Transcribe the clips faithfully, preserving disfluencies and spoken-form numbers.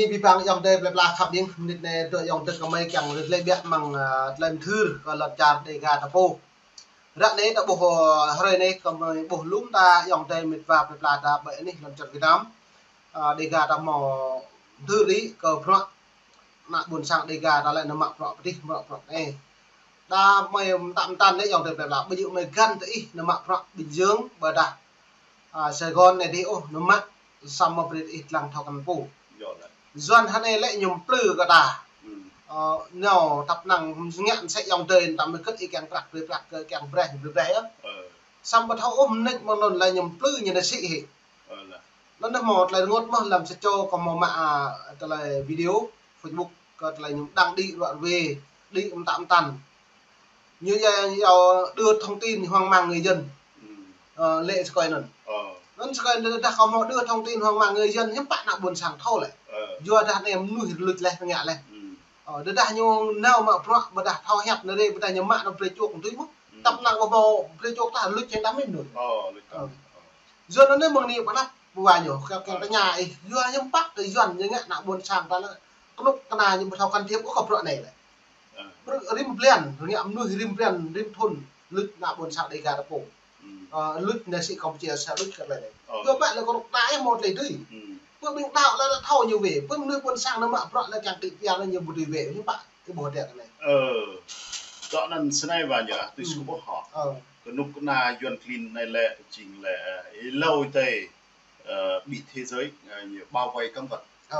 Abih bang ayŏng adơi plơi pla khăp ƀing, mơnit anai dŏ ayŏng adơi kơmơi kiăng rơlơi ƀiă mơ̆ng, ơ, tơlơi mơthưr kơ lŏn čar Dega ta pô. Ră anai ta ƀuh, ơ, hrơi anai kơmơi ƀuh lŏm ta ayŏng adơi mơnit wa plơi pla ta ƀơi anih lŏn čar Việt Nam. Ơ, Dega ta hmâo mơthưr đĭ kơ bruă ană ƀôn sang Dega ta lĕ nao mă bruă pơ adih, mă bruă anai. Đa mơi mơtă mơtăn anai ayŏng adơi plơi pla, ƀu djơ̆ mơi găn tơ ih nao mă bruă Bình Dương, ƀôdah, ơ, Sài Gòn anai dih ôh, nao mă samơ̆ brơi ih lăng thâo kăn pô. Yua anŭn hơnai lĕ ñu plư kơ ta. Ơ, nao tăp năng ngă sĕ ayŏng adơi, tăm mơi kơ̆t ih kiăng prăk brơi prăk, kơ kiăng brơi brơi brơi yơh. Samơ̆ ƀu thâo ôh mơnit mơ̆ng anŭn lĕ ñu plư ñu nao sĭ hĭ. Anŭn hmâo tơlơi rơngot mơ̆n lăm sa čô kơ hmâo mă, ơ, tơlơi video Facebook kơ tơlơi ñu đăng đĭ ruă ruê, đĭ mơtă mơtăn. Ñu yua, yua đưa thông tin hoang mang người dân. Ơ, lĕ sơkơi anŭn. Anŭn sơkơi anŭn dah kơ hmâo đưa thông tin hoang mang người dân, hiư̆m pă ană ƀôn sang thâo lĕ. Yua dah anai mơnuih luč leh, ngă leh. Ơ, dah dah ñu nao mă bruă, ƀôdah thâo hiăp anai rê, ƀôdah ñu mă anŭn brơi čuôk tui mơ̆n. Tăp năng kơ hmâo brơi čuôk ta luč hiam đăm mơnuih. Yua anŭn mơ̆ng anai pơnăp ƀu wa ñu, kiăng, kiăng tơña ih, yua hiư̆m pă kơ Yuan ñu ngă ană ƀôn sang ta lĕ kơnuk kơna ñu ƀu thâo can thiệp ôh kơ bruă anai lĕ. Bruă rĭm blan, ngă mơnuih rĭm blan, rĭm thŭn, luč ană ƀôn sang Dega ta pô. Ơ, luč nao sĭ Campuchia, sa luč kơ tơlơi anai. Yua mă lĕ kơnuk kơna ih hmâo tơlơi dưi. Pơ ƀing đaŏ lĕ, lĕ thâo ñu wê. Pơ mơnuih ƀôn sang nao mă bruă lĕ kiăng kĭ pia lĕ ñu ƀu dưi wê, hiư̆m pă. Ơ, dŏ anŭn sơnai wa ñu, tui sơkup ƀuh hŏ. Kơnuk kơna Yuan klin anai lĕ, jing lĕ, ơ, ih lâo tơi, ơ, bị thế giới, ơ, ñu bao vây cấm vận. Kơ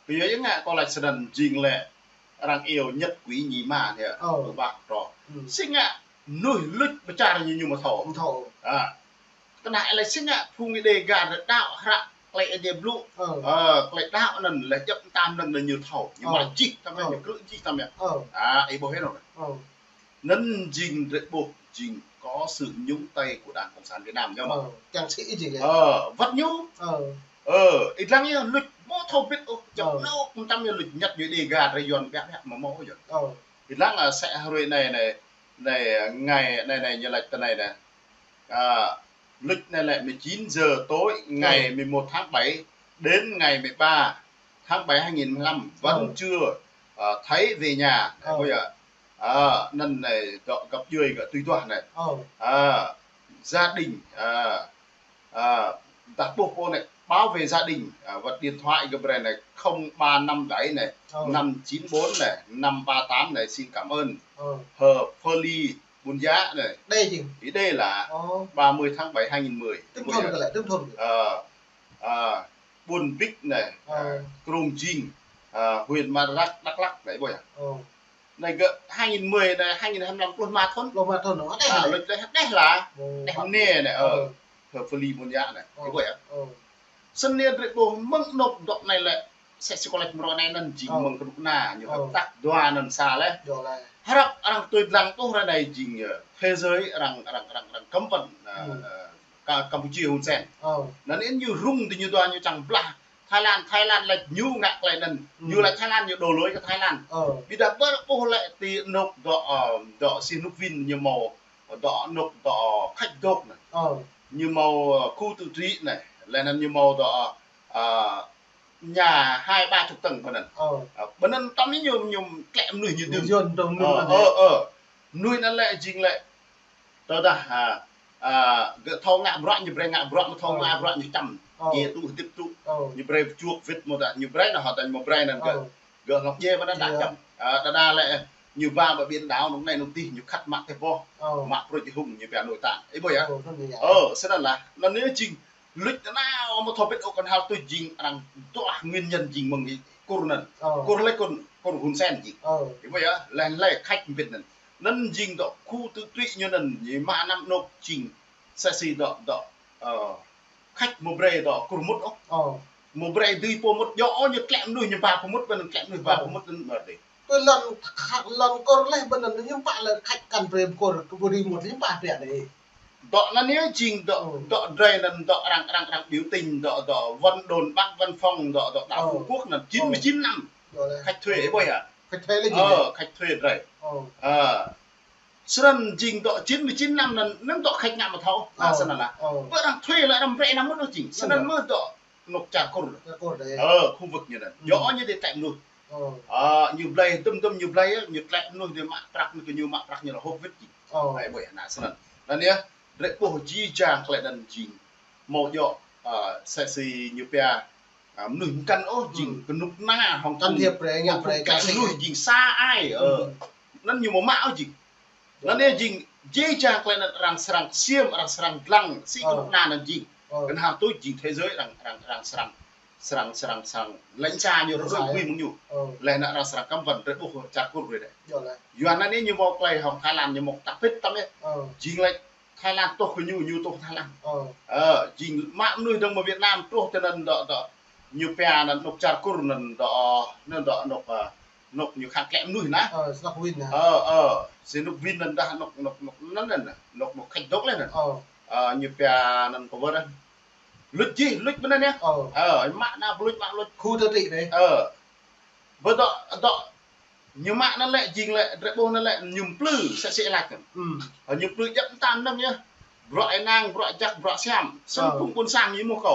yua ñu ngă kơ lač sơnăn jing lĕ, arăng iâu nhất quỷ nhì ma anai, ơ, ƀah trŏ. Sĭ ngă, mơnuih luč pơčar ñu ñu mơ̆ thâo. Mơ̆ thâo. Ơ. Kơnăl lĕ sĭ ngă phung Dega rơđao hră tơlơi Aê Diê blŭ. Ơ, tơlơi đaŏ anŭn lĕ djŏp tam anŭn lĕ ñu thâo. Ñu mă jih tam anŭn, ñu krư̆ jih tam anŭn. Ơ, ih ƀuh hĭ anŭn. Anŭn jing drơi ƀuh jing có sự nhúng tay của Đảng Cộng sản Việt Nam, ñu mơ̆. Kiăng sĭ jing. Ơ, wơ̆t ñu. Ơ, ih lăng ñu luč ƀu thâo bĭt ôh, djŏp anŭn tam ñu luč ñăt ñu Dega drơi Yuan ƀiă ƀiă mơ̆ mơ̆ yơh. Ih lăng, ơ, sĕ hrơi anai anai, anai, ơ, ngày anai anai ñu lač tơ anai anai. À, lịch này là mười chín giờ tối ngày mười một tháng bảy đến ngày mười ba tháng bảy hai nghìn mười lăm vẫn chưa, ờ, thấy về nhà. Ơ. Ôi ạ. Ờ, anŭn anai, dŏ găp djuai gơ̆ tui duah anai. Ơ. Ờ, gia đình, ờ, ờ, dah ƀuh pô anai, báo về gia đình, ờ, wơ̆t điện thoại gơ̆ brơi anai, không ba năm bảy này, năm chín bốn này, năm ba tám này, xin cảm ơn. Ơ. Hơ Pơ Li, Buôn Giá anai. Đê jing. Ih đê lah. Ơ. Ba mươi tháng bảy hai nghìn mười. Tơm thŭn kơ lĕ, tơm thŭn kơ. Ơ, ơ, Buôn Bik anai, ơ, Krông Jing, ơ, huyện Madarak, Đắk Lắk anai, ih ƀuh yơh. Ơ. Anai gơ̆ hai nghìn mười anai, hai nghìn hai mươi lăm, pluh rơma thŭn. Pluh rơma thŭn, ơ, đeh lah. Ơ, đeh lah. Đeh lah. Đeh mơnê anai, ơ. Ơ. Hơ Pơ Li Buôn Giá anai. Ơ. Ih ƀuh yơh. Ơ. Sơnăn drơi ƀuh mơ̆ng anŏ dŏ anai lĕ, sĕ sĭ kơ lač mơ̆ng anai anŭn jing mơ̆ng kơnuk kơna, ñu hơ̆k tăk dua anŭn sa lĕ. Harap arăng tui lăng ƀuh ră anai jing, ơ, thế giới arăng, arăng, arăng, arăng cấm vận, ơ, ơ, Ka-, Campuchia Hun Sen. Anŭn yơh ñu rŭng tơ ñu dua ñu čang blah Thái Lan, Thái Lan lač ñu ngă tơlơi anŭn. Ñu lač Thái Lan ñu đổ lỗi kơ Thái Lan. Ƀiădah ƀơi ƀuh lĕ ti anŏ dŏ, ơ, dŏ Sihanoukville ñu hmâo dŏ anŏ dŏ khač dŏ anai. Ơ. Ñu hmâo, ơ, khu tự trị anai, laih anŭn ñu hmâo dŏ, ơ, nhà hai ba chục tầng ƀơi anŭn. Ơ. Ơ, ƀơi anŭn tơm ñu, ñu tlĕ mơnuih ñu dưm. Ơ, ơ, ơ. Mơnuih anŭn lĕ jing lĕ. Tơdah, ơ, ơ, gơ̆ thâo ngă bruă ñu brơi ngă bruă, mơ̆ thâo ngă bruă ñu čăm. Ơ. Ñu tŭ hơdip tŭ. Ơ. Ñu brơi pơčuôk wĭt mơ̆ dah, ñu brơi anŭn hơdai mơ̆ brơi anŭn gơ̆. Ơ. Gơ̆ hlŏng djai ƀơi anŭn đah čăm. Ơ, đơđa lĕ ñu ba ƀơi biển đảo anŭn anai anŭn adih ñu khăt mă tơlơi boh. Ơ. Mă pruč hung ñu pia nội tạng. Ih ƀuh yơh. Ơ, sơnăn lah. Anŭn anai jing luč tơ anai mơ̆ thâo bĭt ôh kơnhal tui jing arăng tuah nguyên nhân jing mơ̆ng kur anŭn. Ơ. Kur lĕ kur, kur Hun Sen jing. Ơ. Ih ƀuh yơh, laih laih khač mbĭt anŭn. Anŭn jing dŏ khu tự trị ñu anŭn, ñu mă năm anŏ jing. Sĕ sĭ dŏ, dŏ, ơ, khač mơ̆ brơi dŏ kur mŭt ôh. Ơ. Mơ̆ brơi dưi pô mŭt djŏ ôh, ñu tlĕ mơnuih ñu ba pô mŭt, ƀơi anŭn tlĕ mơnuih ba pô mŭt anŭn ƀơi adih. Tui lŏn kha-, lŏn kur laih ƀơi anŭn ñu pă lĕ khač kăn brơi kur, kơ ƀu dưi mŭt ñu pă brơi adih. Dŏ anŭn yơh jing dŏ, dŏ drơi anŭn dŏ arăng, arăng, arăng biểu tình, dŏ, dŏ Vân Đồn Bắc Văn Phòng, dŏ, dŏ đảo Phú Quốc anŭn, chín mươi chín năm. Khač thuê, ih ƀuh yơh. Khač thuê lĕ jing. Ơ, khač thuê drơi. Ơ. Sơnăn jing dŏ chín mươi chín năm anŭn, anŭn dŏ khač ngă mơ̆ thâo. Lah sơnăn lah. Ƀơi arăng thuê lĕ arăng brơi năm mơ̆ dŏ jing. Sơnăn mơ̆ dŏ anŏ čar Kur. Čar Kur đơi. Ơ, khu vực ñu anŭn. Ơ. Yua ñu đĭ tlĕ mơnuih. Ơ. Ơ, ñu blơi, tơm tơm ñu blơi, ñu tlĕ mơnuih đĭ mă prăk ñu, kơ ñu mă prăk ñu lĕ hơ̆k wĭt jing. Ơ. Ai ƀuh anai snăn. Anŭn yơh, drơi ƀuh jih jang tơlơi anŭn jing. Hmâo djŏ, ơ, sĕ si ñu pia, ơ, mơnuih mkăn ôh jing. Ơ. Kơnuk kơna hŏng can thiệp brơi, ngă brơi, can thiệp mơnuih jing sa ai. Ơ. Ơ. Anŭn ñu hmâo mă ôh jing. Anŭn yơh jing, jih jang tơlơi anŭn arăng srăng ksiêm, arăng srăng lăng, si kơnuk kơna anŭn jing. Ơ. Kơnuk kơna tuč jing thế giới arăng, arăng, arăng srăng, srăng, srăng, srăng lĕ sa ñu rơđŭk ƀing ñu. Ơ. Lĕ anŭn arăng srăng kăm ƀăn drơi ƀuh čar Kur brơi đơi. Yua anŭn ñu hmâo tơlơi hŏng Thái Lan ñu hmâo tăp pĭt tăm yơh. Ơ. Jing lĕ Thái Lan tuh kơ ñu, ñu tuh Thái Lan. Ơ. Ơ, jing mă mơnuih dơ̆ng mơ̆ng Việt Nam tuh tơ anŭn dŏ, dŏ. Ñu pia anŭn anŏ čar Kur anŭn dŏ, anŭn dŏ anŏ, ơ, anŏ ñu khăng tlĕ mơnuih anŭn. Ơ, si anŏ Vin anŭn. Ơ, ơ, si anŏ Vin anŭn dah anŏ, anŏ, anŏ, anŭn, anŭn, anŏ, anŏ Khanh Dok lĕ anŭn. Ơ. Ơ, ñu pia anŭn kơ wơr. Luč jih, luč mơnăn yơh. Ơ. Ơ, mă anŭn luč, mă luč. Khu tự trị đơi. Ơ. Bơ dŏ, dŏ, ñu mă anŭn lĕ, jing lĕ, drơi ƀuh anŭn lĕ, ñu mplư, sĕ sĕ lač anŭn. Ơ, ñu mplư djăp mơtam anŭn yơh. Bruă ih năng, bruă jak, bruă siam. Sĭt phung ƀôn sang ñu mŭt kơ.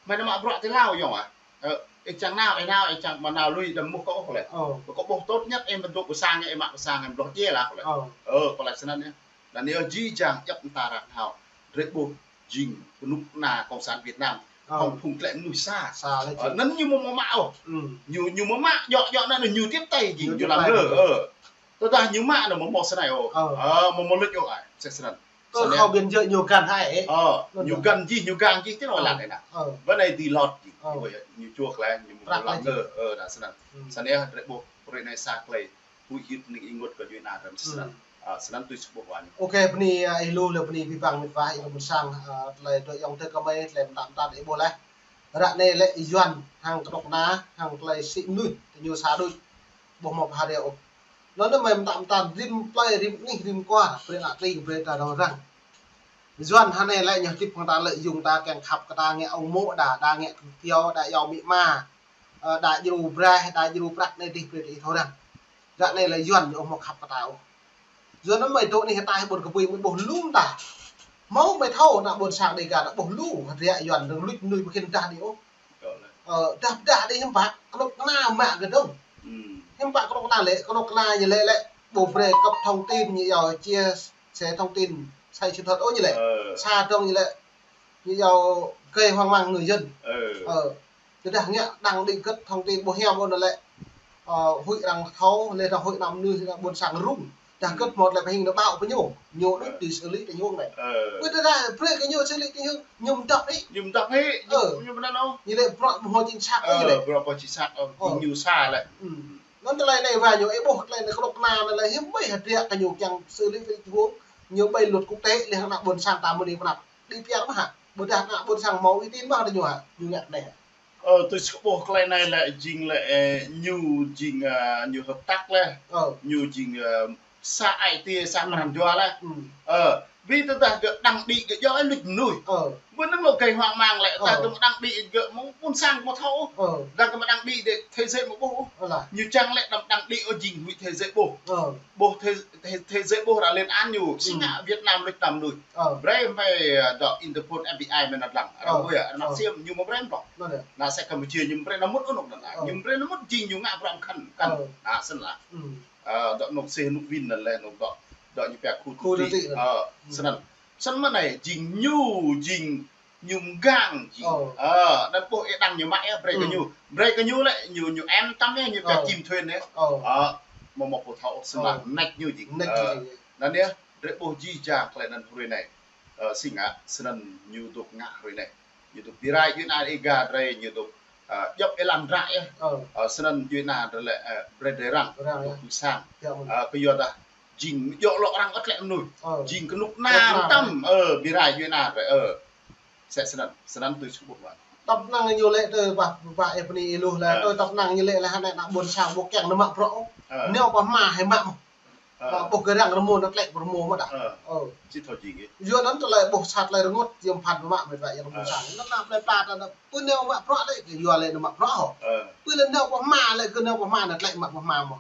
Mơi anŭn mă bruă ti Lao yơh ah. Ơ, ih čang nao, ih nao, ih čang mă nao lui đăm mŭt kơ ôh lĕ. Ơ. Kơ ƀuh tốt nhất, ih mă dŏ pơ sang, ih mă pơ sang, ih bloh djai lah kơ lĕ. Ơ. Ơ, kơ lĕ snăn yơh. Anŭn yơh jih jang djăp mơta arăng hmâo. Drơi ƀuh jing kơnuk kơna Cộng sản Việt Nam. Ơ. Hŏng phung tlĕ mơnuih sa. Sa lĕ. Ơ, jing. Anŭn ñu hmâo mă ôh. Ơ. Ñu, ñu hmâo mă, djŏ, djŏ anŭn ñu tiếp tay jing, ñu tiếp tay lăm lơ. Ơ. Tơdah ñu mă anŭn hmâo mơ̆ snei ôh. Ơ. Ơ, hmâo mơ̆ luč ôh ai, sĕ snăn. Tơ khâu biên giới ñu găn hai. Ơ, ñu găn jih, ñu găn jih, tơ anŭn lăng anai. Ơ. Bơ anai ti lŏt jih. Ơ. Ñu čuh klĕ, ñu mŭt lăm lơ. Ơ, dah snăn. Snăn yơh, drơi ƀuh, brơi anai sa klei. Huĭ hyưt nik ih ngŏt kơ djuai ania răm snăn. Ơ, snăn tui si ƀuh wa ñu. Ôkê, bơni, ơ, ih lu lĕ bơni abih bang mĕt wa ih anŏ ƀôn sang, ơ, tơlơi dŏ ayŏng adơi kơ mơi, tơlơi mơtă mơtă ih ƀuh lĕ. Ră anai lĕ Yuan hăng kơnuk kơna, hăng tơlơi sĭ mơnuih, tơ ñu sa đôč. Ƀuh hmâo pha reo ôh. Anŭn anai mơi mơtă mơtă rĭm plơi, rĭm anih, rĭm kwar, brơi ană tring, brơi ta rŏng răng. Yuan hơnai lĕ ñu hơdip hăng ta lĕ yŭng ta kiăng khăp kơ ta ngă ung mô̆ đa, đa ngă kơtiâo, đa yua amĭ ama. Ơ, đa djru braih, đa djru prăk anai dih brơi ta ih thâo răng. Ră anai lĕ Yuan ñu ƀu hmâo khăp kơ ta ôh. Yuan anŭn mơi dŏ anih hơtai ƀôn kơpui mơi ƀuh lu mơta. Hmâo mơi thâo ană ƀôn sang Dega ta ƀuh lu hơdră Yuan dơ̆ng luč mơnuih ƀu khĭn dah đĭ ôh. Ơ, dah dah đĭ hiư̆m pă, kơnuk kơna mă kơ dơ̆ng. Hiư̆m pă kơnuk kơna lĕ, kơnuk kơna ñu lĕ lĕ, ƀu brơi cấp thông tin ñu yua chia sẻ thông tin sai sự thật ôh ñu lĕ. Ơ. Sa dơ̆ng ñu lĕ, ñu yua gây hoang mang người dân. Ơ. Ơ. Tơdah ngă đăng đĭ gĭt thông tin ƀu hiam ôh anŭn lĕ. Ơ, huĭ arăng thâo, lĕ arăng huĭ ană mơnuih, ană ƀôn sang rŭng. Dah gĭt hmâo tơlơi pơhing anŭn ƀao pơ ñu. Ñu đuč tui xử lý tình huống anai. Ơ. Ƀu tơdah brơi kơ ñu xử lý tình huống, ñu mdăp hĭ. Ñu mdăp hĭ, ñu, ơ, ñu mơnăn ôh. Ñu lĕ bruă ƀu hmâo chính xác ôh ñu lĕ. Ơ, bruă ƀu chính xác ôh. Ơ. Ñu sa lĕ. Anŭn tơlơi anai wa ñu ih ƀuh tơlơi anai kơnuk kơna anŭn lĕ hiư̆m ƀơi hơdră kơ ñu kiăng xử lý tình huống. Ñu ƀơi luật quốc tế, lĕ hăng ană ƀôn sang ta mơ̆ng anai pơ anăp. Đĭ piar mơ̆ hă? Ƀôdah ană ƀôn sang hmâo uy tín mơ̆ tơ ñu hă? Ñu ngă anai hă? Ơ, tui si ƀuh tơlơi anai lĕ jing lĕ, ơ, ñu jing, ơ, ñu hợp tác lĕ. Ơ. Ñu jing, ơ, sa ai tiê, sa pran jua lĕ. Ơ, ƀu tơdah gơ̆ đăng đĭ gơ̆ djơ̆ luč mơnuih. Ơ. Ƀu năng lŏ gây hoang mang lĕ, tơdah gơ̆ đăng đĭ gơ̆ mơ̆ng ƀôn sang mơ̆ thâo. Ơ. Tơdah gơ̆ đăng đĭ đĕ thế giới mơ̆ ƀuh. Ơ lah. Ñu čang lĕ đăm đăng đĭ ôh jing huĭ thế giới ƀuh. Ơ. Ƀuh thế, thế, thế giới ƀuh arăng lên án ñu. Ơ. Si ngă Việt Nam luč ană mơnuih. Ơ. Brơi mơi, ơ, dŏ Interpol F B I mơi nao lăng. Arăng ƀuh yơh, arăng nao ksiêm ñu mơ̆ brơi mơ̆. Anŭn yơh. Anŭn sĕ Campuchia ñu mơ̆ brơi nao mŭt anŭn anŭn. Ơ. Ñu mơ̆ brơi nao mŭt jing ñu ngă bruă mkăn mkăn. Ơ. Anŭn sĭt lah. Ơ, dŏ anŏ sih anŏ Vin anŭn lĕ anŏ dŏ, dŏ ñu pia khu tự trị. Ơ, snăn. Snăn mơ̆ anai jing ñu, jing ñu mgang jing. Ơ, anŭn ƀuh ih đăng ñu mă yơh, brơi kơ ñu. Brơi kơ ñu lĕ, ñu, ñu em tăm yơh, ñu pia chim thuyền yơh. Ơ, mơ̆ mơ̆ pô thâo snăn lah, nĕč ñu jing. Nĕč ñu jing. Anŭn yơh, drơi ƀuh jih jang tơlơi anŭn hrơi anai. Ơ, si ngă, snăn ñu dŏ ngă hrơi anai. Ñu dŏ bi rai djuai ania Dega drơi, ñu dŏ, ơ, djŏp êlan ră yơh. Ơ. Ơ, snăn djuai ania drơi lĕ, ơ, brơi drơi răng, dŏ pơ sang. Ơ, kơ yua dah, jing djŏ lŏ arăng ăt lĕ mơnuih. Ơ. Jing kơnuk kơna tăm, ơ, bi rai djuai ania drơi, ơ. Sĕ snăn, snăn tui si ƀuh wa. Tăp năng ñu lĕ tơ ƀah, ƀah ih bơni ih lu lah, tơ tăp năng ñu lĕ lah hơnai ană ƀôn sang ƀu kiăng nao mă bruă. Ơ. Nao pơ hma hai mă mơ̆. Ơ. Ƀuh kơ arăng rơmô anŭn tlĕ pơrơmô mơ̆ đa. Ơ. Ơ. Či thâo jing ih. Yua anŭn tơlơi ƀuh sa tơlơi rơngot, yua phăn mă mĕt wa yang rơmô sang. Anŭn ană plei pla ta anŭn, ƀu nao mă bruă lĕ, kơ yua lĕ nao mă bruă hŏ. Ƀu lĕ nao pơ hma lĕ, kơ nao pơ hma anŭn tlĕ mă pơ hma mơ̆.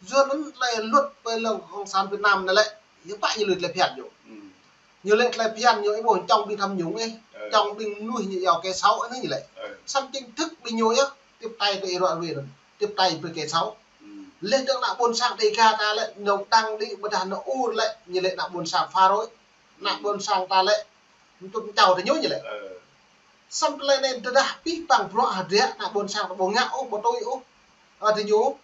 Yua anŭn tơlơi luật ƀơi lŏn Cộng sản Việt Nam anŭn lĕ, yua pă ñu lui tơlơi phiăn ñu. Ñu lĕ tơlơi phiăn ñu, ih ƀuh čŏng ƀing tham nhũng ih, čŏng ƀing mơnuih ñu yua kơ sâu anŭn ñu lĕ. Samơ̆ chính thức ƀing ñu yơh, tiếp tay tơ ih ruă ruê anŭn, tiếp tay brơi kơ sâu. Leh dơ̆ng ană ƀôn sang Dega ta lĕ, ñu đang đĭ ƀôdah ñu ur lĕ, ñu lĕ ană ƀôn sang Pharoi, ană ƀôn sang ta lĕ, ñu tŭt čao tơ ñu ñu lĕ. Samơ̆ tơlơi anai tơdah pih păng bruă hơdră ană ƀôn sang ta ƀu ngă ôh, ƀu tui ôh. Ơ, tơ ñu,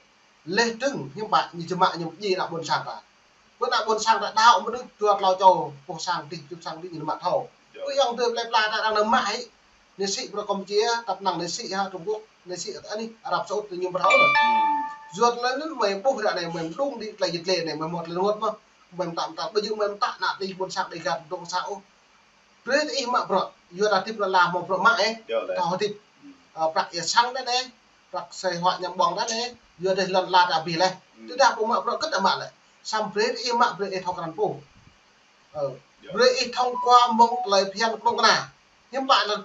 leh dơ̆ng hiư̆m pă ñu či mă ñu djai ană ƀôn sang ta. Pơ ană ƀôn sang ta đaŏ mơnuih dua klâo čô, pô sang dih, čŭp sang dih ñu mă thâo. Pơ ayŏng adơi plơi pla ta arăng nao mă hĭ. Ñu sĭ bruă Campuchia, tăp năng ñu sĭ ha Trung Quốc, ñu sĭ anih Arab Saudi ñu ƀu thâo anŭn. Yua tơlơi anŭn mơi ƀuh ră anai mơi mơđung đĭ tơlơi jĭt lĕ anai mơi mơ̆t lĕ rơngot mơ̆. Mơi mơtă mơtă, ƀu djơ̆ mơi mơtă ană tih ƀôn sang Dega dŏ sa ôh. Brơi tơ ih mă bruă, yua ta hơdip lŏn la hmâo bruă mă ĕh. Thâo hơdip. Ơ, prăk ia sang đa anai, prăk sơi huă ñăm ƀơ̆ng đa anai, yua dêh lŏn la ta abih leh. Tơdah ƀu mă bruă kơ̆t ta mă lĕ. Samơ̆ brơi tơ ih mă, brơi ih thâo krăn pô. Ơ, brơi ih thông qua mơ̆ng tơlơi phiăn kơnuk kơna. Hiư̆m pă lĕ,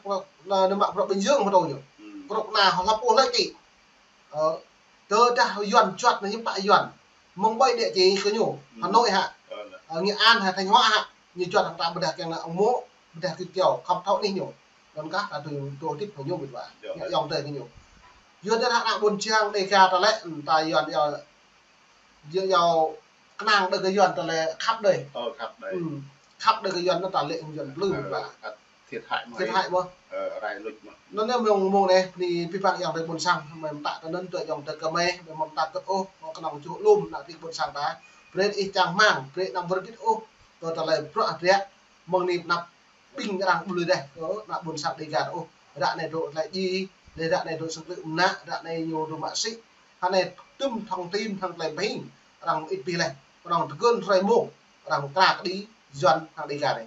lĕ, lĕ mă bruă Bình Dương mơ̆ tơ ñu. Kơnuk kơna hlăp ôh lĕ kĭ. Ơ, tơdah Yuan juăt anai hiư̆m pă Yuan. Mơ̆ng ƀơi địa chỉ kơ ñu, Hà Nội hă, ơ, Nghệ An hă, Thanh Hóa hă, ñu juăt hăng ta ƀôdah kiăng nao ung mô̆, ƀôdah kơ kiao, khŏm thâo anih ñu. Anŭn kah ta tui tui hơdip hăng ñu mĕt wa. Ñu ayŏng adơi kơ ñu. Yua tơdah ană ƀôn sang Dega ta lĕ, ta Yuan yua, yua, yua kơnang đơi kơ Yuan ta lĕ khăp đơi. Khăp đơi kơ Yuan anŭn ta lĕ Yuan plư mĕt wa. Thiệt hại mơ̆. Thiệt hại mơ̆. Rai luč mơ̆. Anŭn anai mơ̆ng mơ̆ng anai, bơni pih păng ayŏng adơi ƀôn sang, mơi mơtă tơ anŭn tơ ayŏng adơi kơ mơi, mơi mơtă kơ̆t ôh, mơ̆ng kơnơ̆ng čuh lŏm ană tih ƀôn sang ta. Brơi ih čang rơmang, brơi anăm wơr bit ôh, tơ tơlơi bruă hơdră, mơ̆ng anai pơ anăp ƀing arăng ƀu lui dêh, ơ, ană ƀôn sang Dega ôh. Ră anai dŏ tơlơi djai, leh ră anai dŏ sang krư̆ mơnă, ră anai ñu dŏ mă sĭ. Hơnai tŭm thông tin, hăng tơlơi pơhing, arăng mơit bih leh. Kơnơ̆ng tơgŭn hrơi mông, arăng kra kơđi, Yuan hăng Dega anai.